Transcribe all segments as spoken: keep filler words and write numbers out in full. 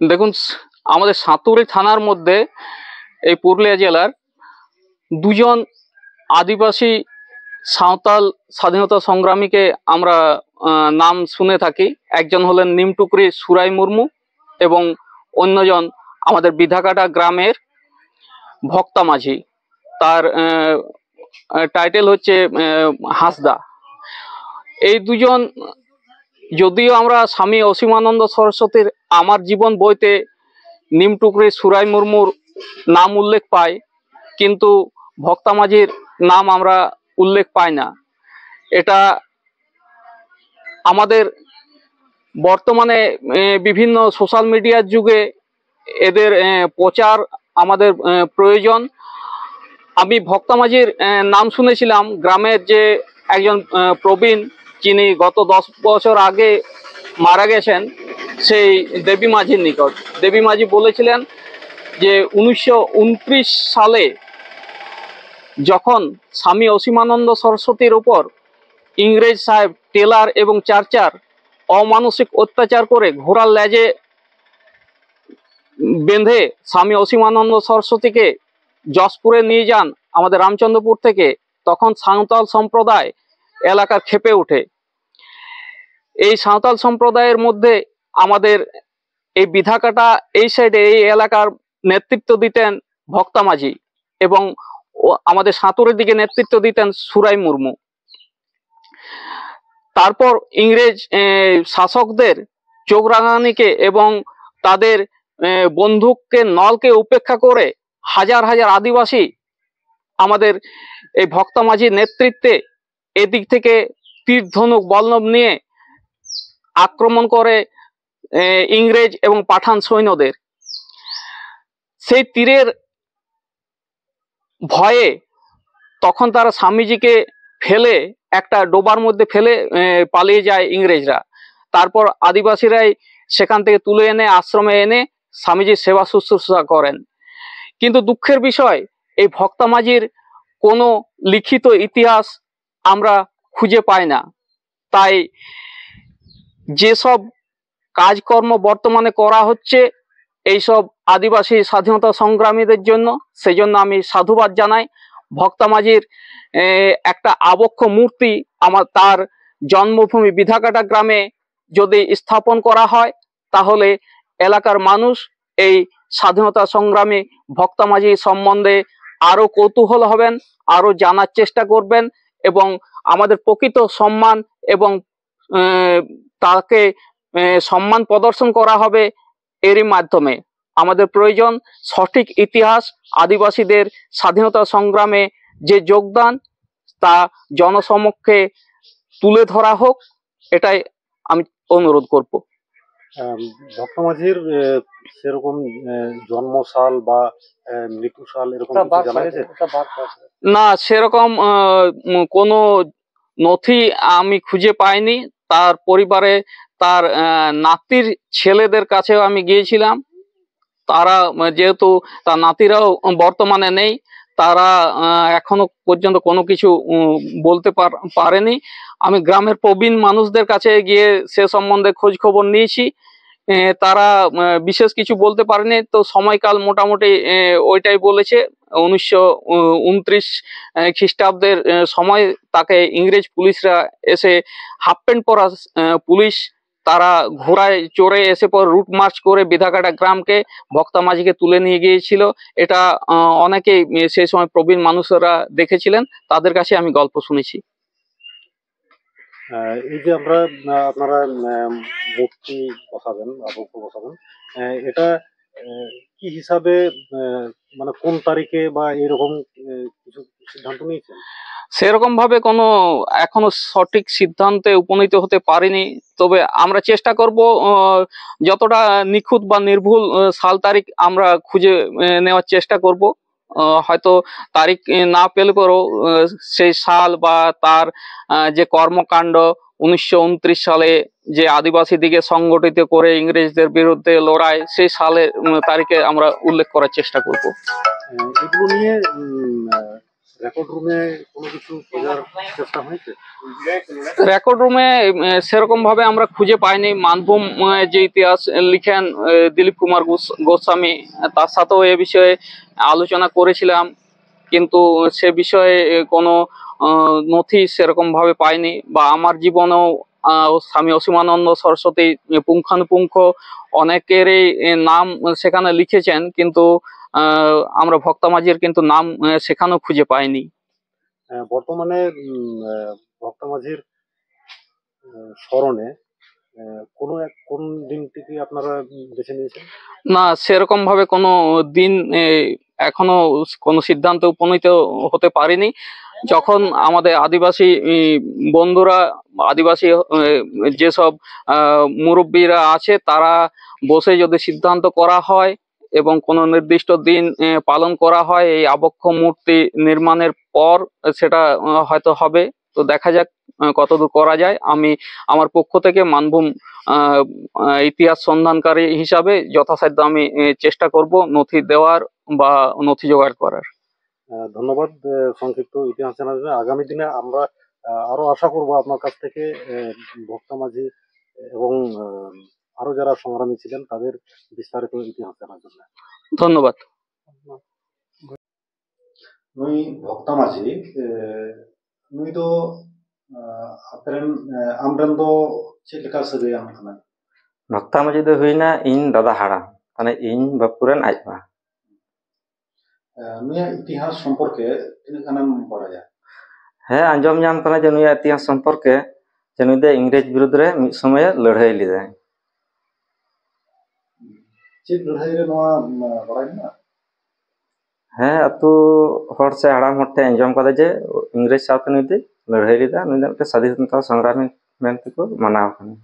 দেখুন, আমাদের সাঁতুরি থানার মধ্যে এই পুরুলিয়া জেলার দুজন আদিবাসী সাঁওতাল স্বাধীনতা সংগ্রামীকে আমরা নাম শুনে থাকি। একজন হলেন নিমটুকরি সুরাই মুর্মু এবং অন্যজন আমাদের বিধাকাটা গ্রামের ভক্তা মাঝি। তার টাইটেল হচ্ছে হাঁসদা। এই দুজন, যদিও আমরা স্বামী অসীমানন্দ সরস্বতীর আমার জীবন বইতে নিমটুকরি সুরাই মুর্মুর নাম উল্লেখ পাই, কিন্তু ভক্তা মাঝির নাম আমরা উল্লেখ পাই না। এটা আমাদের বর্তমানে বিভিন্ন সোশ্যাল মিডিয়ার যুগে এদের প্রচার আমাদের প্রয়োজন। আমি ভক্তা মাঝির নাম শুনেছিলাম গ্রামের যে একজন প্রবীণ, যিনি গত দশ বছর আগে মারা গেছেন, সেই দেবী মাঝির নিকট। দেবী মাঝি বলেছিলেন যে উনিশশো সালে যখন স্বামী অসীমানন্দ সরস্বতীর উপর ইংরেজ সাহেব টেলার এবং চার্চার অমানসিক অত্যাচার করে ঘোড়ার লেজে বেঁধে স্বামী অসীমানন্দ সরস্বতীকে যশপুরে নিয়ে যান আমাদের রামচন্দ্রপুর থেকে, তখন সাঁওতাল সম্প্রদায় এলাকার খেপে ওঠে। এই সাঁওতাল সম্প্রদায়ের মধ্যে আমাদের এই বিধাকাটা এই সাইডে, এই এলাকার নেতৃত্ব দিতেন ভক্তা মাঝি এবং আমাদের সাঁতুরের দিকে নেতৃত্ব দিতেন সুরাই মুর্মু। তারপর ইংরেজ শাসকদের চোখ রাঙানিকে এবং তাদের বন্দুককে নলকে উপেক্ষা করে হাজার হাজার আদিবাসী আমাদের এই ভক্তা মাঝির নেতৃত্বে এদিক থেকে তীর ধনুক বল্লম নিয়ে আক্রমণ করে ইংরেজ এবং পাঠান সৈন্যদের। সেই তীরের ভয়ে তখন তারা স্বামীজিকে ফেলে একটা ডোবার মধ্যে ফেলে পালিয়ে যায় ইংরেজরা। তারপর আদিবাসীরাই সেখান থেকে তুলে এনে আশ্রমে এনে স্বামীজির সেবা শুশ্রূষা করেন। কিন্তু দুঃখের বিষয়, এই ভক্তা মাঝির কোনো লিখিত ইতিহাস আমরা খুঁজে পাই না। তাই যেসব কাজকর্ম বর্তমানে করা হচ্ছে এইসব আদিবাসী স্বাধীনতা সংগ্রামীদের জন্য, সেজন্য আমি সাধুবাদ জানাই। ভক্তা মাঝির এ, একটা আবক্ষ মূর্তি আমার, তার জন্মভূমি বিধাকাটা গ্রামে যদি স্থাপন করা হয়, তাহলে এলাকার মানুষ এই স্বাধীনতা সংগ্রামী ভক্তা মাঝি সম্বন্ধে আরো কৌতূহল হবেন, আরো জানার চেষ্টা করবেন এবং আমাদের প্রকৃত সম্মান এবং এ, তাকে এ, সম্মান প্রদর্শন করা হবে এরই মাধ্যমে। আমাদের প্রয়োজন সঠিক ইতিহাস, আদিবাসীদের স্বাধীনতা সংগ্রামে যে যোগদান, তা জনসমক্ষে তুলে ধরা হোক, এটাই আমি অনুরোধ করব। আম, ভক্ত মাঝির আহ, সেরকম আহ, জন্মসাল বা আহ, মৃত্যুসাল এরকম কিছু জানা গেছে? না, সেরকম আহ, উম, কোনো নথি আমি খুঁজে পাইনি। তার পরিবারে তার আহ, নাতির ছেলেদের কাছেও আমি গিয়েছিলাম। তারা আহ, যেহেতু তার নাতিরাও বর্তমানে নেই, তারা আহ, এখনো পর্যন্ত কোনো কিছু উম, বলতে পার- পারেনি। আমি গ্রামের প্রবীণ মানুষদের কাছে গিয়ে সে সম্বন্ধে খোঁজ খবর নিয়েছি। এ, তারা আহ, বিশেষ কিছু বলতে পারেনি। তো সময়কাল মোটামুটি এ, ওইটাই বলেছে, উনিশশো উনত্রিশ আহ, খ্রিস্টাব্দের আহ, সময় তাকে ইংরেজ পুলিশরা এসে হাফ প্যান্ট পরা আহ, পুলিশ, তারা ঘোড়ায় চড়ে এসে পর রুট মার্চ করে বিধাকাটা গ্রামকে ভক্তা মাঝিকে তুলে নিয়ে গিয়েছিল। এটা আহ, অনেকেই এ, সেই সময় প্রবীণ মানুষরা দেখেছিলেন, তাদের কাছে আমি গল্প শুনেছি। আহ, এই যে আমরা আহ, আপনারা আহ, মূর্তি বসাবেন, আবক্ষ বসাবেন, আহ, এটা আহ, কি হিসাবে আহ, মানে কোন তারিখে বা এরকম আহ, কিছু সিদ্ধান্ত নিয়েছেন? সেরকম ভাবে কোনো এখনো সঠিক সিদ্ধান্তে উপনীত হতে পারিনি। তবে আমরা চেষ্টা করব আহ, যতটা নিখুঁত বা নির্ভুল আহ, সাল তারিখ আমরা খুঁজে আহ, নেওয়ার চেষ্টা করব। আহ, হয়তো তারিখ আহ, না পেলে পরেও আহ, সেই সাল বা তার আহ, যে কর্মকাণ্ড উনিশশো উনত্রিশ সালে যে আদিবাসীদিগকে সংগঠিত করে ইংরেজদের বিরুদ্ধে লড়াই, সেই সালে উম, তারিখে আমরা উল্লেখ করার চেষ্টা করব। আহ, এগুলো নিয়ে উম, আহ, রেকর্ড রুমে কোনো কিছু খোঁজার চেষ্টা হয়েছে? রেকর্ড রুমে সেরকম ভাবে আমরা খুঁজে পাইনি। মানভূম যে ইতিহাস লিখেন দিলীপ কুমার গোস্বামী, তার সাথেও এ বিষয়ে আলোচনা করেছিলাম, কিন্তু সে বিষয়ে কোনো নথি সেরকম ভাবে পাইনি, বা আমার জীবনেও স্বামী অসীমানন্দ সরস্বতী পুঙ্খানুপুঙ্খ অনেকেরই নাম সেখানে লিখেছেন, কিন্তু আমরা ভক্তা মাঝির কিন্তু নাম সেখানেও খুঁজে পাইনি। বর্তমানে ভক্তা মাঝির স্মরণে কোনো এক কোন দিনটিকে আপনারা বেছে নিয়েছেন? না, সেরকম ভাবে কোনো দিন এখনো কোনো সিদ্ধান্তে উপনীত হতে পারিনি। যখন আমাদের আদিবাসী বন্ধুরা, আদিবাসী যেসব মুরব্বীরা আছে, তারা বসে যদি সিদ্ধান্ত করা হয় এবং কোনো নির্দিষ্ট দিন পালন করা হয় এই আবক্ষ মূর্তি নির্মাণের পর, সেটা হয়তো হবে। তো দেখা যাক কতদূর করা যায়। আমি আমার পক্ষ থেকে মানভূম ইতিহাস সন্ধানকারী হিসাবে যথাসাধ্য আমি চেষ্টা করব নথি দেওয়ার বা নথি জোগাড় করার। ধন্যবাদ। সংক্ষিপ্ত ইতিহাস জানার জন্য। আগামী দিনে আমরা আরো আশা করব আপনার কাছ থেকে ভক্তা মাঝি এবং আরো যারা সংগ্রামী ছিলেন তাদের বিস্তারিত ইতিহাস জানার জন্য। ধন্যবাদ। ᱱᱩᱭ ᱵᱷᱚᱠᱛᱟ ᱢᱟᱹᱡᱷᱤ, ᱱᱩᱭ ᱫᱚ ᱟᱯᱮᱨᱮᱱ, ᱟᱢᱨᱮᱱ ᱫᱚ ᱪᱮᱫ ᱞᱮᱠᱟ ᱥᱟᱹᱜᱟᱹᱭᱟᱱ ᱠᱟᱱᱟᱭ? ᱵᱷᱚᱠᱛᱟ ᱢᱟᱹᱡᱷᱤ ᱫᱚ ᱦᱩᱭᱱᱟ ᱤᱧ ᱫᱟᱫᱟ ᱦᱟᱲᱟᱢ, ᱢᱟᱱᱮ ᱤᱧ ᱵᱟᱹᱯᱩ ᱨᱮᱱ ᱟᱡ ᱵᱟ᱾ ᱱᱩᱭᱟᱜ ᱤᱛᱤᱦᱟᱥ ᱥᱚᱢᱯᱚᱨᱠᱮ ᱛᱤᱱᱟᱹᱜ ᱜᱟᱱᱮᱢ ᱵᱟᱲᱟᱭᱟ? ᱦᱮᱸ, ᱟᱸᱡᱚᱢ ᱧᱟᱢ ᱠᱟᱱᱟ ᱡᱮ ᱱᱩᱭᱟᱜ ᱤᱛᱤᱦᱟᱥ ᱥᱚᱢᱯᱚᱨᱠᱮ ᱡᱮ ᱱᱩᱭ ᱫᱚ ᱤᱝᱨᱮᱡᱽ ᱵᱤᱨᱩᱫᱽ ᱨᱮ ᱢᱤᱫ ᱥᱚᱢᱚᱭᱮ ᱞᱟᱹᱲᱦᱟᱹᱭ ᱞᱮᱫᱟᱭ᱾ ᱪᱮᱫ ᱞᱟᱹᱲᱦᱟᱹᱭ ᱨᱮ ᱱᱚᱣᱟ ᱵᱟᱲᱟᱭ ᱢᱮᱱᱟᱜᱼᱟ? ᱦᱮᱸ, ᱟᱹᱛᱩ ᱦᱚᱲ ᱥᱮ ᱦᱟᱲᱟᱢ ᱦᱚᱲ ᱴᱷᱮᱱ ᱟᱸᱡᱚᱢ ᱠᱟᱫᱟ ᱡᱮ ᱤᱝᱨᱮᱡᱽ ᱥᱟᱶᱛᱮ ᱱᱩᱭ ᱫᱚᱭ ᱞᱟᱹᱲᱦᱟᱹᱭ ᱞᱮᱫᱟ, ᱱᱩᱭ ᱫᱚ ᱢᱤᱫᱴᱮᱱ ᱥᱟᱫᱷᱤᱱᱚᱛᱟ ᱥᱚᱝᱜᱨᱟᱢᱤ ᱢᱮᱱᱛᱮᱠᱚ ᱢᱟᱱᱟᱣ ᱠᱟᱱᱟ᱾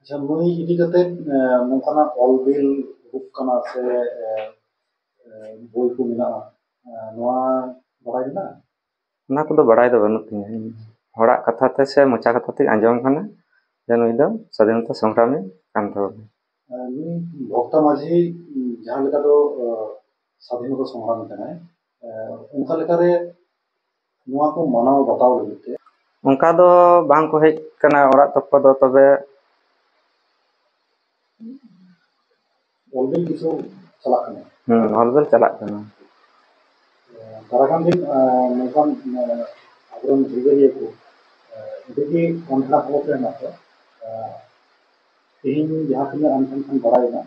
ᱟᱪᱪᱷᱟ, ᱱᱩᱭ ᱤᱫᱤ ᱠᱟᱛᱮ ᱱᱚᱝᱠᱟᱱᱟᱜ ᱚᱞ ᱵᱤᱞ ᱦᱩᱭᱩᱜ ᱠᱟᱱᱟ ᱥᱮ ᱵᱳᱭ ᱠᱚ ᱢᱮᱱᱟᱜᱼᱟ, ᱱᱚᱣᱟ ᱵᱟᱲᱟᱭ ᱢᱮᱱᱟᱜᱼᱟ? ᱚᱱᱟ ᱠᱚᱫᱚ ᱵᱟᱲᱟᱭ ᱫᱚ ᱵᱟᱹᱱᱩᱜ ᱛᱤᱧᱟᱹ᱾ ᱦᱚᱲᱟᱜ ᱠᱟᱛᱷᱟ ᱛᱮ ᱥᱮ ᱢᱚᱪᱟ ᱠᱟᱛᱷᱟ ᱛᱮ ᱟᱸᱡᱚᱢ ᱠᱟᱱᱟ ᱡᱮ ᱱᱩᱭ ᱫᱚ ᱥᱟᱫᱷᱤᱱᱚᱛᱟ ᱥᱚᱝᱜᱨᱟᱢᱤ ᱠᱟᱱ ᱛᱟᱵᱚᱱᱟ᱾ ᱱᱩᱭ ᱵᱷᱚᱠᱛᱟ ᱢᱟᱹᱡᱷᱤ ᱡᱟᱦᱟᱸ ᱞᱮᱠᱟ ᱫᱚ ᱥᱟᱫᱷᱤᱱᱚᱛᱟ ᱥᱚᱝᱜᱨᱟᱢᱤ ᱠᱟᱱᱟᱭ, ᱮᱸ, ᱚᱱᱠᱟ ᱞᱮᱠᱟᱨᱮ ᱱᱚᱣᱟ ᱠᱚ ᱢᱟᱱᱟᱣ ᱵᱟᱛᱟᱣ ᱞᱟᱹᱜᱤᱫ ᱛᱮ ᱚᱱᱠᱟ ᱫᱚ ᱵᱟᱝ ᱠᱚ ᱦᱮᱡ ᱠᱟᱱᱟ ᱚᱲᱟᱜ ᱛᱚᱠᱠᱚ ᱫᱚ, ᱛᱚᱵᱮ ᱚᱞᱵᱤᱞ ᱠᱤᱪᱷᱩ ᱪᱟᱞᱟᱜ ᱠᱟᱱᱟ᱾ ᱦᱩᱸ, ᱚᱞᱵᱤᱞ ᱪᱟᱞᱟᱜ ᱠᱟᱱᱟ᱾ ᱫᱟᱨᱟᱭ ᱠᱟᱱ ᱫᱤᱱ, ᱮᱸ, ᱱᱚᱝᱠᱟᱱ, ᱮᱸ, ᱟᱵᱚᱨᱮᱱ ᱦᱩᱞᱜᱟᱹᱨᱤᱭᱟᱹ ᱠᱚ, ᱮᱸ, ᱟᱹᱰᱤ ᱜᱮ ᱠᱚᱢ ᱫᱷᱟᱨᱟ ᱦᱚᱲ ᱠᱚ ᱦᱮᱱᱟᱜ ᱠᱚᱣᱟ᱾ ᱮᱸ, ᱛᱮᱦᱮᱧ ᱡᱟᱦᱟᱸ ᱛᱤᱱᱟᱹᱜ ᱟᱢ ᱴᱷᱮᱱ ᱠᱷᱚᱱ ᱵᱟᱲᱟᱭᱮᱱᱟ,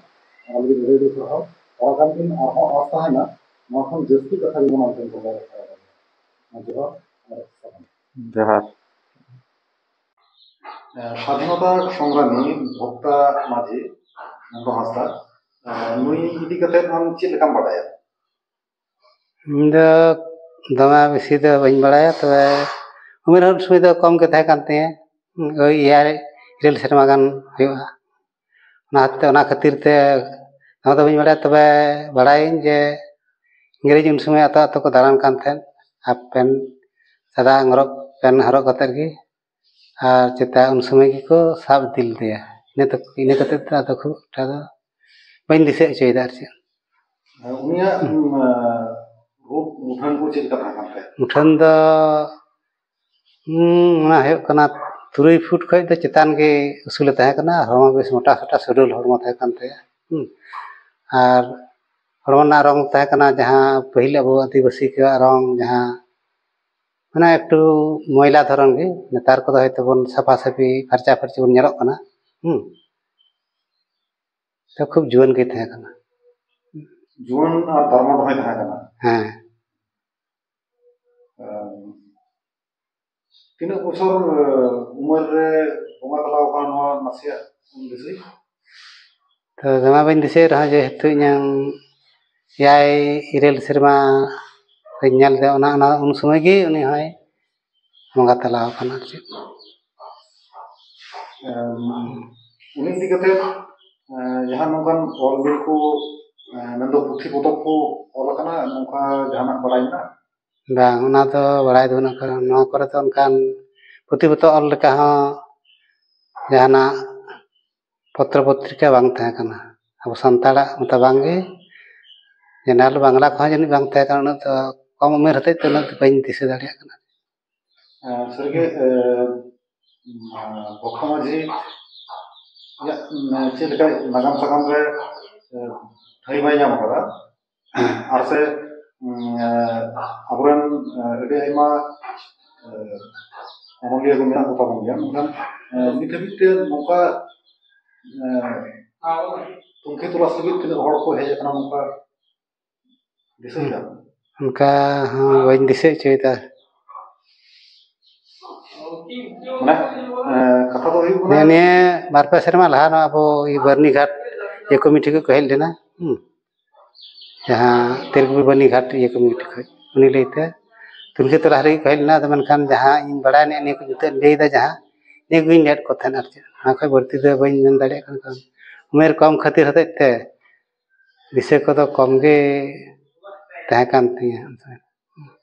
ᱚᱱᱟ ᱞᱟᱹᱜᱤᱫ ᱟᱹᱰᱤ ᱟᱹᱰᱤ ᱥᱟᱨᱦᱟᱣ᱾ ᱫᱟᱨᱟᱭ ᱠᱟᱱ ᱫᱤᱱ ᱟᱨᱦᱚᱸ ᱟᱥ ᱛᱟᱦᱮᱱᱟ, ᱱᱚᱣᱟ ᱠᱷᱚᱱ ᱡᱟᱹᱥᱛᱤ ᱠᱟᱛᱷᱟ ᱜᱮᱵᱚᱱ ᱟᱢ ᱴᱷᱮᱱ ᱠᱷᱚᱱ ᱵᱟᱲᱟᱭ ᱫᱟᱲᱮᱭᱟᱜᱼᱟ᱾ ᱡᱚᱦᱟᱨ ᱟᱨ ᱥᱟᱹᱜᱩᱱ᱾ ᱡᱚᱦᱟᱨ᱾ ᱮᱸ, ᱥᱟᱫᱷᱤᱱᱚᱛᱟ ᱥᱚᱝᱜᱨᱟᱢᱤ ᱵᱷᱚᱠᱛᱟ ᱢᱟᱹᱡᱷᱤ ᱱᱚᱱᱫᱚ ᱦᱟᱸᱥᱫᱟ, ᱮᱸ, ᱱᱩᱭ ᱤᱫᱤ ᱠᱟᱛᱮ ᱟᱢ ᱪᱮᱫ ᱞᱮᱠᱟᱢ ᱵᱟᱲᱟᱭᱟ? ᱤᱧ ᱫᱚ ᱫᱚᱢᱮ ᱵᱮᱥᱤ ᱫᱚ ᱵᱟᱹᱧ ᱵᱟᱲᱟᱭᱟ, ᱛᱚᱵᱮ ᱩᱢᱮᱨ ᱦᱚᱸ ᱩᱱ ᱥᱚᱢᱚᱭ ᱫᱚ ᱠᱚᱢ ᱜᱮ ᱛᱟᱦᱮᱸ ᱠᱟᱱ ᱛᱤᱧᱟᱹ, ᱳᱭ ᱮᱭᱟᱭ ᱤᱨᱟᱹᱞ ᱥᱮᱨᱢᱟ ᱜᱟᱱ ᱦᱩᱭᱩᱜᱼᱟ᱾ ᱚᱱᱟ ᱦᱚᱛᱮ-, ᱚᱱᱟ ᱠᱷᱟᱹᱛᱤᱨ ᱛᱮ ᱫᱚᱢᱮ ᱫᱚ ᱵᱟᱹᱧ ᱵᱟᱲᱟᱭᱟ, ᱛᱚᱵᱮ ᱵᱟᱲᱟᱭᱟᱹᱧ ᱡᱮ ᱤᱝᱨᱮᱡᱽ ᱩᱱ ᱥᱚᱢᱚᱭ ᱟᱛᱳ ᱟᱛᱳ ᱠᱚ ᱫᱟᱬᱟᱱ ᱠᱟᱱ ᱛᱟᱦᱮᱸᱫ, ᱦᱟᱯ ᱯᱮᱱᱴ, ᱥᱟᱫᱟ ᱟᱝᱨᱚᱵ ᱯᱮᱱᱴ ᱦᱚᱨᱚᱜ ᱠᱟᱛᱮᱫ ᱜᱮ᱾ ᱟᱨ ᱪᱮᱛᱟ ᱩᱱ ᱥᱚᱢᱚᱭ ᱜᱮᱠᱚ ᱥᱟᱵ ᱤᱫᱤ ᱞᱮᱫᱮᱭᱟ᱾ ᱤᱱᱟᱹ ᱛᱮ-, ᱤᱱᱟᱹ ᱠᱟᱛᱮᱫ ᱫᱚ ᱟᱫᱚ ᱠᱷᱩᱵ ᱮᱠᱴᱟ ᱫᱚ ᱵᱟᱹᱧ ᱫᱤᱥᱟᱹ ᱦᱚᱪᱚᱭᱮᱫᱟ ᱟᱨ ᱪᱮᱫ᱾ ᱩᱱᱤᱭᱟᱜ, ᱩᱢ, ᱨᱩᱯ ᱢᱩᱴᱷᱟᱹᱱ ᱠᱚ ᱪᱮᱫ ᱞᱮᱠᱟ ᱛᱟᱦᱮᱸ ᱠᱟᱱ ᱛᱟᱭᱟ? ᱢᱩᱴᱷᱟᱹᱱ ᱫᱚ, ᱩᱢ, ᱚᱱᱟ ᱦᱩᱭᱩᱜ ᱠᱟᱱᱟ ᱛᱩᱨᱩᱭ ᱯᱷᱩᱴ ᱠᱷᱚᱡ ᱫᱚ ᱪᱮᱛᱟᱱ ᱜᱮ ᱩᱥᱩᱞᱮ ᱛᱟᱦᱮᱸ ᱠᱟᱱᱟ᱾ ᱦᱚᱲᱢᱚ ᱵᱮᱥ ᱢᱚᱴᱟ ᱥᱚᱴᱟ ᱥᱩᱰᱚᱞ ᱦᱚᱲᱢᱚ ᱛᱟᱦᱮᱸ ᱠᱟᱱ ᱛᱟᱭᱟ᱾ ᱦᱩᱸ᱾ ᱟᱨ ᱦᱚᱲᱢᱚ ᱨᱮᱱᱟᱜ ᱨᱚᱝ ᱛᱟᱦᱮᱸ ᱠᱟᱱᱟ ᱡᱟᱦᱟᱸ ᱯᱟᱹᱦᱤᱞ ᱟᱵᱚ ᱟᱹᱫᱤᱵᱟᱹᱥᱤ ᱠᱚᱣᱟᱜ ᱨᱚᱝ, ᱡᱟᱦᱟᱸ ᱢᱟᱱᱮ ᱮᱠᱴᱩ ᱢᱚᱭᱞᱟ ᱫᱷᱚᱨᱚᱱ ᱜᱮ᱾ ᱱᱮᱛᱟᱨ ᱠᱚᱫᱚ ᱦᱚᱭᱛᱳ ᱵᱚᱱ ᱥᱟᱯᱷᱟ ᱥᱟᱹᱯᱷᱤ ᱯᱷᱟᱨᱪᱟ ᱯᱷᱟᱹᱨᱪᱤ ᱵᱚᱱ ᱧᱮᱞᱚᱜ ᱠᱟᱱᱟ᱾ ᱦᱩᱸ᱾ ᱛᱚ ᱠᱷᱩᱵ ᱡᱩᱣᱟᱹᱱ ᱜᱮ ᱛᱟᱦᱮᱸ ᱠᱟᱱᱟ᱾ ᱡᱩᱣᱟᱹᱱ ᱟᱨ ᱫᱟᱨᱢᱚᱴ ᱦᱚᱸᱭ ᱛᱟᱦᱮᱸ ᱠᱟᱱᱟ᱾ ᱦᱮᱸ᱾ ᱮᱸ, ᱛᱤᱱᱟᱹᱜ ᱵᱚᱪᱷᱚᱨ, ᱮᱸ, ᱩᱢᱮᱨ ᱨᱮ ᱵᱚᱸᱜᱟ ᱛᱟᱞᱟ ᱟᱠᱟᱱᱟ, ᱱᱚᱣᱟ ᱱᱟᱥᱮᱭᱟᱜ ᱮᱢ ᱫᱤᱥᱟᱹᱭᱟ? ᱛᱚ ᱫᱚᱢᱮ ᱵᱟᱹᱧ ᱫᱤᱥᱟᱹᱭᱮᱫ ᱨᱮᱦᱚᱸ, ᱡᱮᱦᱮᱛᱩ ᱤᱧᱟᱹᱝ ᱮᱭᱟᱭ ᱤᱨᱟᱹᱞ ᱥᱮᱨᱢᱟ ᱨᱮᱧ ᱧᱮᱞ ᱞᱮᱫᱟ, ᱚᱱᱟ, ᱚᱱᱟ ᱩᱱ ᱥᱚᱢᱚᱭ ᱜᱮ ᱩᱱᱤ ᱦᱚᱸᱭ ᱵᱚᱸᱜᱟ ᱛᱟᱞᱟ ᱟᱠᱟᱱᱟ ᱟᱨ ᱪᱮᱫ᱾ ᱮᱢ, ᱩᱱᱤ ᱤᱫᱤ ᱠᱟᱛᱮ, ᱮᱸ, ᱡᱟᱦᱟᱸ ᱱᱚᱝᱠᱟᱱ ᱚᱞ ᱵᱤᱞ ᱠᱚ, ᱮᱸ, ᱢᱮᱱᱫᱚ ᱯᱩᱛᱷᱤ ᱯᱚᱛᱚᱵ ᱠᱚ ᱚᱞ ᱟᱠᱟᱱᱟ, ᱱᱚᱝᱠᱟ ᱡᱟᱦᱟᱱᱟᱜ ᱵᱟᱲᱟᱭ ᱢᱮᱱᱟᱜᱼᱟ? ᱵᱟᱝ, ᱚᱱᱟ ᱫᱚ ᱵᱟᱲᱟᱭ ᱫᱚ ᱵᱟᱹᱱᱩᱜ ᱟᱠᱟᱫᱟ᱾ ᱱᱚᱣᱟ ᱠᱚᱨᱮ ᱫᱚ ᱚᱱᱠᱟᱱ ᱯᱩᱛᱷᱤ ᱯᱚᱛᱚᱵ ᱚᱞ ᱞᱮᱠᱟ ᱦᱚᱸ ᱡᱟᱦᱟᱱᱟᱜ ᱯᱚᱛᱨᱚ ᱯᱚᱛᱨᱤᱠᱟ ᱵᱟᱝ ᱛᱟᱦᱮᱸ ᱠᱟᱱᱟ᱾ ᱟᱵᱚ ᱥᱟᱱᱛᱟᱲᱟᱜ ᱢᱚᱛᱚ ᱵᱟᱝᱜᱮ, ᱡᱮᱱᱟᱨᱮᱞ ᱵᱟᱝᱞᱟ ᱠᱚᱦᱚᱸ ᱡᱟᱹᱱᱤᱡ ᱵᱟᱝ ᱛᱟᱦᱮᱸ ᱠᱟᱱᱟ, ᱩᱱᱟᱹᱜ ᱫᱚ ᱠᱚᱢ ᱩᱢᱮᱨ ᱦᱚᱛᱮᱡ ᱛᱮ ᱩᱱᱟᱹᱜ ᱫᱚ ᱵᱟᱹᱧ ᱫᱤᱥᱟᱹ ᱫᱟᱲᱮᱭᱟᱜ ᱠᱟᱱᱟ᱾ ᱥᱟᱹᱨᱤᱜᱮ, ᱵᱚᱠᱷᱟ ᱢᱟᱹᱡᱷᱤ ᱪᱮᱫ ᱞᱮᱠᱟ ᱱᱟᱜᱟᱢ ᱥᱟᱠᱟᱢ ᱨᱮ ᱛᱷᱟᱹᱭ ᱵᱟᱭ ᱧᱟᱢ ᱟᱠᱟᱫᱟ, ᱟᱨ ᱥᱮ ᱟᱵᱚᱨᱮᱱ ᱟᱹᱰᱤ ᱟᱭᱢᱟ ᱚᱱᱚᱞᱤᱭᱟᱹ ᱠᱚ ᱢᱮᱱᱟᱜ ᱠᱚᱛᱟ ᱵᱚᱱ ᱜᱮᱭᱟ, ᱢᱮᱱᱠᱷᱟᱱ ᱱᱤᱛ ᱦᱟᱹᱵᱤᱡ ᱛᱮ ᱱᱚᱝᱠᱟ ᱛᱩᱱᱠᱷᱤ ᱛᱚᱞᱟᱥ ᱞᱟᱹᱜᱤᱫ ᱛᱤᱱᱟᱹᱜ ᱦᱚᱲ ᱠᱚ ᱦᱮᱡ ᱟᱠᱟᱱᱟ, ᱱᱚᱝᱠᱟ ᱫᱤᱥᱟᱹᱭ ᱫᱟ? ᱚᱱᱠᱟ ᱦᱚᱸ ᱵᱟᱹᱧ ᱫᱤᱥᱟᱹ ᱦᱚᱪᱚᱭᱮᱫᱟ᱾ ᱢᱟᱱᱮ, ᱠᱟᱛᱷᱟ ᱫᱚ ᱦᱩᱭᱩᱜ ᱠᱟᱱᱟ, ᱱᱤᱭᱟᱹ ᱵᱟᱨ ᱯᱮ ᱥᱮᱨᱢᱟ ᱞᱟᱦᱟ ᱱᱚᱣᱟ ᱟᱵᱚ ᱵᱟᱹᱨᱱᱤ ᱜᱷᱟᱴ ᱤᱭᱟᱹ ᱠᱚᱢᱤᱴᱤ ᱠᱚ ᱦᱮᱡ ᱞᱮᱱᱟ᱾ ᱦᱩᱸ᱾ ᱡᱟᱦᱟᱸ ᱛᱮᱞᱠᱩᱯᱤ ᱵᱟᱹᱨᱱᱤ ᱜᱷᱟᱴ ᱤᱭᱟᱹ ᱠᱚᱢᱤᱴᱤ ᱠᱷᱚᱡ, ᱩᱱᱤ ᱞᱟᱹᱭᱛᱮ ᱛᱩᱱᱠᱷᱤ ᱛᱚᱞᱟᱥ ᱨᱮᱜᱮ ᱠᱚ ᱦᱮᱡ ᱞᱮᱱᱟ᱾ ᱟᱫᱚ ᱢᱮᱱᱠᱷᱟᱱ ᱡᱟᱦᱟᱸ ᱤᱧ ᱵᱟᱲᱟᱭ ᱱᱤᱭᱟᱹ ᱠᱚ ᱡᱩᱛᱟᱹ ᱞᱟᱹᱭᱫᱟ, ᱡᱟᱦᱟᱸ ᱱᱤᱭᱟᱹ ᱠᱚᱜᱮᱧ ᱞᱟᱹᱭᱟᱫ ᱠᱚ ᱛᱟᱦᱮᱸᱫ᱾ ᱟᱨ ᱪᱮᱫ, ᱚᱱᱟ ᱠᱷᱚᱡ ᱵᱟᱹᱲᱛᱤ ᱫᱚ ᱵᱟᱹᱧ ᱢᱮᱱ ᱫᱟᱲᱮᱭᱟᱜ ᱠᱟᱱᱟ, ᱠᱟᱨᱚᱱ ᱩᱢᱮᱨ ᱠᱚᱢ ᱠᱷᱟᱹᱛᱤᱨ ᱦᱚᱛᱮᱡ ᱛᱮ ᱫᱤᱥᱟᱹ ᱠᱚᱫᱚ ᱠᱚᱢ ᱜᱮ ᱛᱟᱦᱮᱸ ᱠᱟᱱ ᱛᱤᱧᱟᱹ᱾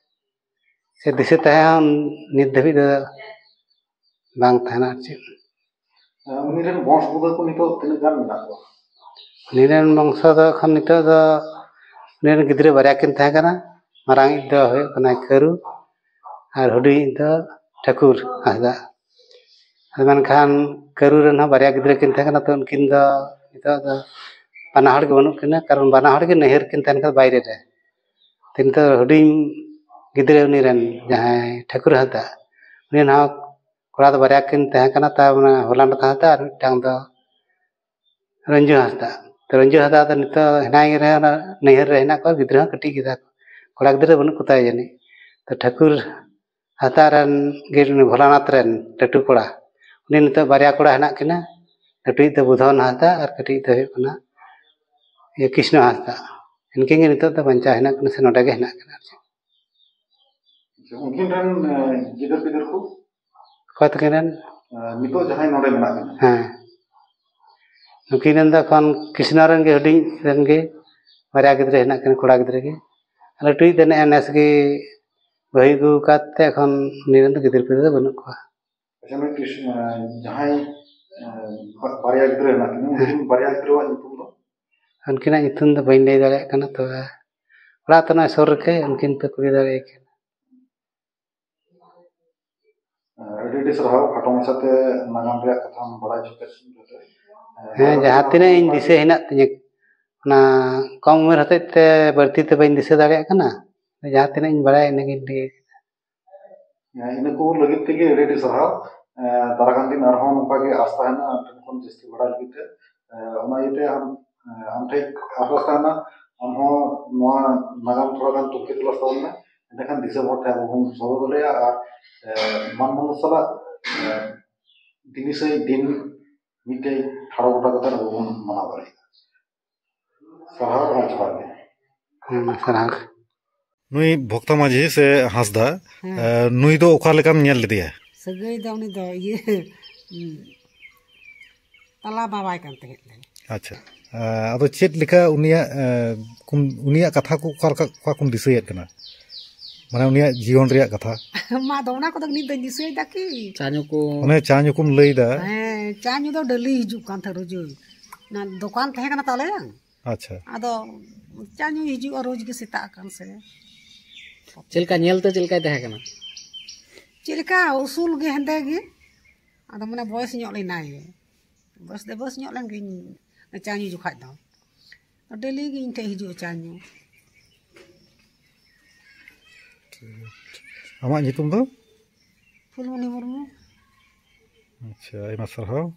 ᱥᱮ ᱫᱤᱥᱟᱹ ᱛᱟᱦᱮᱸ ᱦᱚᱸ ᱱᱤᱛ ᱫᱷᱟᱹᱵᱤᱡ ᱫᱚ ᱵᱟᱝ ᱛᱟᱦᱮᱱᱟ᱾ ᱟᱨ ᱪᱮᱫ, ᱩᱱᱤ ᱨᱮᱱ ᱵᱚᱝᱥ ᱵᱩᱫᱟᱹ ᱠᱚ ᱱᱤᱛᱚᱜ ᱛᱤᱱᱟᱹᱜ ᱜᱟᱱ ᱢᱮᱱᱟᱜ ᱠᱚᱣᱟ? ᱩᱱᱤ ᱨᱮᱱ ᱵᱚᱝᱥᱚ ᱫᱚ ᱮᱠᱷᱚᱱ ᱱᱤᱛᱚᱜ ᱫᱚ, ᱩᱱᱤ ᱨᱮᱱ ᱜᱤᱫᱽᱨᱟᱹ ᱵᱟᱨᱭᱟ ᱠᱤᱱ ᱛᱟᱦᱮᱸ ᱠᱟᱱᱟ᱾ ᱢᱟᱨᱟᱝᱤᱡ ᱫᱚ ᱦᱩᱭᱩᱜ ᱠᱟᱱᱟᱭ ᱠᱟᱹᱨᱩ, ᱟᱨ ᱦᱩᱰᱤᱧᱤᱡ ᱫᱚ ᱴᱷᱟᱹᱠᱩᱨ ᱦᱟᱸᱥᱫᱟ᱾ ᱟᱫᱚ ᱢᱮᱱᱠᱷᱟᱱ ᱠᱟᱹᱨᱩ ᱨᱮᱱ ᱦᱚᱸ ᱵᱟᱨᱭᱟ ᱜᱤᱫᱽᱨᱟᱹ ᱠᱤᱱ ᱛᱟᱦᱮᱸ ᱠᱟᱱᱟ, ᱛᱚ ᱩᱱᱠᱤᱱ ᱫᱚ ᱱᱤᱛᱚᱜ ᱫᱚ ᱵᱟᱱᱟ ᱦᱚᱲ ᱜᱮ ᱵᱟᱹᱱᱩᱜ ᱠᱤᱱᱟ, ᱠᱟᱨᱚᱱ ᱵᱟᱱᱟ ᱦᱚᱲ ᱜᱮ ᱱᱟᱹᱭᱦᱟᱹᱨ ᱠᱤᱱ ᱛᱟᱦᱮᱱ ᱠᱟᱱᱟ ᱵᱟᱭᱨᱮ ᱨᱮ᱾ ᱛᱚ ᱱᱤᱛᱚᱜ ᱦᱩᱰᱤᱧ ᱜᱤᱫᱽᱨᱟᱹ ᱩᱱᱤ ᱨᱮᱱ ᱡᱟᱦᱟᱸᱭ ᱴᱷᱟᱹᱠᱩᱨ ᱦᱟᱸᱥᱫᱟ, ᱩᱱᱤ ᱨᱮᱱ ᱦᱚᱸ ᱠᱚᱲᱟ ᱫᱚ ᱵᱟᱨᱭᱟ ᱠᱤᱱ ᱛᱟᱦᱮᱸ ᱠᱟᱱᱟ, ᱛᱟᱨ ᱢᱟᱱᱮ ᱦᱚᱞᱟᱱᱟᱛᱷ ᱦᱟᱸᱥᱫᱟ ᱟᱨ ᱢᱤᱫᱴᱟᱝ ᱫᱚ ᱨᱚᱧᱡᱩ ᱦᱟᱸᱥᱫᱟ᱾ ᱛᱚ ᱨᱚᱧᱡᱩ ᱦᱟᱸᱥᱫᱟ ᱫᱚ ᱱᱤᱛᱚᱜ ᱦᱮᱱᱟᱭ ᱜᱮ ᱨᱮᱦᱚᱸ ᱚᱱᱟ ᱱᱟᱹᱭᱦᱟᱹᱨ ᱨᱮ ᱦᱮᱱᱟᱜ ᱠᱚᱣᱟ, ᱜᱤᱫᱽᱨᱟᱹ ᱦᱚᱸ ᱠᱟᱹᱴᱤᱡ ᱜᱮᱛᱟ ᱠᱚ, ᱠᱚᱲᱟ ᱜᱤᱫᱽᱨᱟᱹ ᱵᱟᱹᱱᱩᱜ ᱠᱚᱛᱟᱭᱟ ᱡᱟᱹᱱᱤᱡ᱾ ᱛᱚ ᱴᱷᱟᱹᱠᱩᱨ ᱦᱟᱸᱥᱫᱟ ᱨᱮᱱ ᱜᱮ, ᱩᱱᱤ ᱵᱷᱳᱞᱟᱱᱟᱛᱷ ᱨᱮᱱ ᱞᱟᱹᱴᱩ ᱠᱚᱲᱟ, ᱩᱱᱤ ᱱᱤᱛᱚᱜ ᱵᱟᱨᱭᱟ ᱠᱚᱲᱟ ᱦᱮᱱᱟᱜ ᱠᱤᱱᱟ, ᱞᱟᱹᱴᱩᱭᱤᱡ ᱫᱚ ᱵᱩᱫᱷᱚᱱ ᱦᱟᱸᱥᱫᱟ ᱟᱨ ᱠᱟᱹᱴᱤᱡ ᱫᱚ ᱦᱩᱭᱩᱜ ᱠᱟᱱᱟ ᱤᱭᱟᱹ ᱠᱨᱤᱥᱱᱚ ᱦᱟᱸᱥᱫᱟ᱾ ᱩᱱᱠᱤᱱ ᱜᱮ ᱱᱤᱛᱚᱜ ᱫᱚ ᱵᱟᱧᱪᱟᱣ ᱦᱮᱱᱟᱜ ᱠᱤᱱᱟ ᱥᱮ ᱱᱚᱰᱮ ᱜᱮ ᱦᱮᱱᱟᱜ ᱠᱤᱱᱟ ᱟᱨ ᱪᱮᱫ᱾ ᱟᱪᱪᱷᱟ, ᱩᱱᱠᱤᱱ ᱨᱮᱱ, ᱮ, ᱜᱤᱫᱟᱹᱨ ᱯᱤᱫᱟᱹᱨ ᱠᱚ? ᱚᱠᱚᱭ ᱛᱟᱹᱠᱤᱱ ᱨᱮᱱ? ᱮ, ᱱᱤᱛᱚᱜ ᱡᱟᱦᱟᱸᱭ ᱱᱚᱰᱮ ᱢᱮᱱᱟᱜ ᱠᱤᱱᱟ᱾ ᱦᱮᱸ᱾ ᱱᱩᱠᱤᱱ ᱨᱮᱱ ᱫᱚ ᱮᱠᱷᱚᱱ ᱠᱨᱤᱥᱱᱟ ᱨᱮᱱ ᱜᱮ, ᱦᱩᱰᱤᱧ ᱨᱮᱱ ᱜᱮ ᱵᱟᱨᱭᱟ ᱜᱤᱫᱽᱨᱟᱹ ᱦᱮᱱᱟᱜ ᱠᱤᱱᱟ, ᱠᱚᱲᱟ ᱜᱤᱫᱽᱨᱟᱹ ᱜᱮ᱾ ᱟᱨ ᱞᱟᱹᱴᱩᱭᱤᱡ ᱫᱚ ᱱᱮᱜᱼᱮ ᱱᱮᱥ ᱜᱮ ᱵᱟᱹᱦᱩᱭ ᱟᱹᱜᱩ ᱟᱠᱟᱫ ᱛᱮ ᱮᱠᱷᱚᱱ ᱩᱱᱤ ᱨᱮᱱ ᱫᱚ ᱜᱤᱫᱽᱨᱟᱹ ᱯᱤᱫᱽᱨᱟᱹ ᱫᱚ ᱵᱟᱹᱱᱩᱜ ᱠᱚᱣᱟ᱾ ᱟᱪᱪᱷᱟ, ᱱᱩᱭ ᱠᱨᱤᱥ-, ᱮ, ᱡᱟᱦᱟᱸᱭ, ᱮ, ᱵᱟ-, ᱵᱟᱨᱭᱟ ᱜᱤᱫᱽᱨᱟᱹ ᱦᱮᱱᱟᱜ ᱠᱤᱱᱟ, ᱦᱮᱸ᱾ ᱩᱱᱠᱤᱱ ᱵᱟᱨᱭᱟ ᱜᱤᱫᱽᱨᱟᱹᱣᱟᱜ ᱧᱩᱛᱩᱢ ᱫᱚ? ᱩᱱᱠᱤᱱᱟᱜ ᱧᱩᱛᱩᱢ ᱫᱚ ᱵᱟᱹᱧ ᱞᱟᱹᱭ ᱫᱟᱲᱮᱭᱟᱜ ᱠᱟᱱᱟ, ᱛᱚᱵᱮ ᱚᱲᱟᱜ ᱛᱚ ᱱᱚᱜᱼᱚᱭ ᱥᱩᱨ ᱨᱮᱜᱮ, ᱩᱱᱠᱤᱱ ᱯᱮ ᱠᱩᱞᱤ ᱫᱟᱲᱮᱭᱟᱠᱤᱱᱟ᱾ ᱟᱹᱰᱤ ᱟᱹᱰᱤ ᱥᱟᱨᱦᱟᱣ ᱠᱷᱟᱴᱚ ᱢᱟᱪᱷᱟᱛᱮ ᱱᱟᱜᱟᱢ ᱨᱮᱭᱟᱜ ᱠᱟᱛᱷᱟᱢ ᱵᱟᱲᱟᱭ ᱦᱚᱪᱚ ᱠᱮᱫ ᱞᱮᱛᱮ᱾ ᱦᱮᱸ, ᱡᱟᱦᱟᱸ ᱛᱤᱱᱟᱹᱜ ᱤᱧ ᱫᱤᱥᱟᱹ ᱦᱮᱱᱟᱜ ᱛᱤᱧᱟᱹ, ᱚᱱᱟ ᱠᱚᱢ ᱩᱢᱮᱨ ᱦᱚᱛᱮᱡ ᱛᱮ ᱵᱟᱹᱲᱛᱤ ᱛᱮ ᱵᱟᱹᱧ ᱫᱤᱥᱟᱹ ᱫᱟᱲᱮᱭᱟᱜ ᱠᱟᱱᱟ᱾ ᱡᱟᱦᱟᱸ ᱛᱤᱱᱟᱹᱜ ᱤᱧ ᱵᱟᱲᱟᱭᱟ ᱤᱱᱟᱹᱜᱤᱧ ᱞᱟᱹᱭ ᱠᱮᱫᱟ᱾ ᱦᱮᱸ, ᱤᱱᱟᱹ ᱠᱚ ᱞᱟᱹᱜᱤᱫ ᱛᱮᱜᱮ ᱟᱹᱰᱤ ᱟᱹᱰᱤ ᱥᱟᱨᱦᱟᱣ᱾ ᱮᱸ, ᱫᱟᱨᱟᱭ ᱠᱟᱱ ᱫᱤᱱ ᱟᱨᱦᱚᱸ ᱱᱚᱝᱠᱟ ᱜᱮ ᱟᱥ ᱛᱟᱦᱮᱱᱟ ᱟᱢ ᱴᱷᱮᱱ ᱠᱷᱚᱱ ᱡᱟᱹᱥᱛᱤ ᱵᱟᱲᱟᱭ ᱞᱟᱹᱜᱤᱫ ᱛᱮ᱾ ᱮᱸ, ᱚᱱᱟ ᱤᱭᱟᱹᱛᱮ ᱟᱢ, ᱮᱸ, ᱟᱢ ᱴᱷᱮᱱ ᱟᱨᱫᱟᱥ ᱛᱟᱦᱮᱱᱟ, ᱟᱢ ᱦᱚᱸ ᱱᱚᱣᱟ ᱱᱟᱜᱟᱢ ᱛᱷᱚᱲᱟ ᱜᱟᱱ ᱛᱩᱱᱠᱷᱤ ᱛᱚᱞᱟᱥ ᱛᱟᱵᱚᱱ ᱢᱮ, ᱮᱸᱰᱮᱠᱷᱟᱱ ᱫᱤᱥᱚᱢ ᱦᱚᱲ ᱴᱷᱮᱱ ᱟᱵᱚ ᱵᱚᱱ ᱥᱚᱫᱚᱨ ᱫᱟᱲᱮᱭᱟᱜᱼᱟ᱾ ᱟᱨ, ᱮᱸ, ᱢᱟᱱ ᱢᱚᱱ ᱥᱟᱞᱟᱜ, ᱮᱸ, ᱫᱤᱱᱤᱥᱟᱹᱭ ᱫᱤᱱ ᱢᱤᱫᱴᱮᱡ ᱴᱷᱟᱲᱚ ᱜᱚᱴᱟ ᱠᱟᱛᱮ ᱟᱵᱚ ᱵᱚᱱ ᱢᱟᱱᱟᱣ ᱫᱟᱲᱮᱭᱟᱜᱼᱟ᱾ ᱥᱟᱨᱦᱟᱣ ᱟᱨ ᱡᱚᱦᱟᱨ ᱜᱮ᱾ ᱦᱮᱸ, ᱢᱟ ᱥᱟᱨᱦᱟᱣ᱾ ᱱᱩᱭ ᱵᱷᱚᱠᱛᱟ ᱢᱟᱹᱡᱷᱤ ᱥᱮ ᱦᱟᱸᱥᱫᱟ, ᱦᱮᱸ᱾ ᱮ, ᱱᱩᱭ ᱫᱚ ᱚᱠᱟ ᱞᱮᱠᱟᱢ ᱧᱮᱞ ᱞᱮᱫᱮᱭᱟ? ᱥᱟᱹᱜᱟᱹᱭ ᱫᱚ ᱩᱱᱤ ᱫᱚ ᱤᱭᱟᱹ, ᱛᱟᱞᱟ ᱵᱟᱵᱟᱭ ᱠᱟᱱ ᱛᱟᱦᱮᱸᱫ ᱞᱮ᱾ ᱟᱪᱪᱷᱟ᱾ ᱮ, ᱟᱫᱚ ᱪᱮᱫ ᱞᱮᱠᱟ ᱩᱱᱤᱭᱟᱜ, ᱮ, ᱠᱚᱢ, ᱩᱱᱤᱭᱟᱜ ᱠᱟᱛᱷᱟ ᱠᱚ ᱚᱠᱟ ᱞᱮᱠᱟ, ᱚᱠᱟ ᱠᱚᱢ ᱫᱤᱥᱟᱹᱭᱮᱫ ᱠᱟᱱᱟ? ᱢᱟᱱᱮ ᱩᱱᱤᱭᱟᱜ ᱡᱤᱭᱚᱱ ᱨᱮᱭᱟᱜ ᱠᱟᱛᱷᱟ᱾ ᱢᱟ ᱫᱚ ᱚᱱᱟ ᱠᱚᱫᱚ ᱱᱤᱛ ᱫᱚᱧ ᱫᱤᱥᱟᱹᱭᱮᱫᱟ ᱠᱤ? ᱪᱟ ᱧᱩ ᱠᱚ᱾ ᱚᱱᱮ ᱪᱟ ᱧᱩ ᱠᱚᱢ ᱞᱟᱹᱭᱫᱟ᱾ ᱦᱮᱸ, ᱪᱟ ᱧᱩ ᱫᱚ ᱰᱮᱞᱤ ᱦᱤᱡᱩᱜ ᱠᱟᱱ ᱛᱟᱦᱮᱸᱫ ᱨᱳᱡ᱾ ᱚᱱᱟ ᱫᱚᱠᱟᱱ ᱛᱟᱦᱮᱸ ᱠᱟᱱᱟ ᱛᱟᱞᱮ᱾ ᱟᱪᱪᱷᱟ᱾ ᱟᱫᱚ ᱪᱟ ᱧᱩᱭ ᱦᱤᱡᱩᱜᱼᱟ ᱨᱳᱡᱽ ᱜᱮ ᱥᱮᱛᱟᱜ ᱟᱠᱟᱱ ᱥᱮ᱾ ᱪᱮᱫ ᱞᱮᱠᱟ ᱧᱮᱞᱛᱮ ᱪᱮᱫ ᱞᱮᱠᱟᱭ ᱛᱟᱦᱮᱸ ᱠᱟᱱᱟ? ᱪᱮᱫ ᱞᱮᱠᱟ ᱩᱥᱩᱞ ᱜᱮ ᱦᱮᱸᱫᱮ ᱜᱮ, ᱟᱫᱚ ᱢᱟᱱᱮ ᱵᱚᱭᱮᱥ ᱧᱚᱜ ᱞᱮᱱᱟᱭ, ᱵᱚᱭᱮᱥ ᱫᱚ ᱵᱚᱭᱮᱥ ᱧᱚᱜ ᱞᱮᱱ ᱜᱮ ᱤᱧ ᱪᱟ ᱧᱩ ᱡᱚᱠᱷᱟᱡ ᱫᱚ᱾ ᱰᱮᱞᱤ ᱜᱮ ᱤᱧ ᱴᱷᱮᱡ ᱦᱤᱡᱩᱜᱼᱟ ᱪᱟ ᱧᱩ᱾ ᱟᱢᱟᱜ ᱧᱩᱛᱩᱢ ᱫᱚ? ᱯᱷᱩᱞᱢᱚᱱᱤ ᱢᱩᱨᱢᱩ᱾ ᱟᱪᱪᱷᱟ, ᱟᱭᱢᱟ ᱥᱟᱨᱦᱟᱣ᱾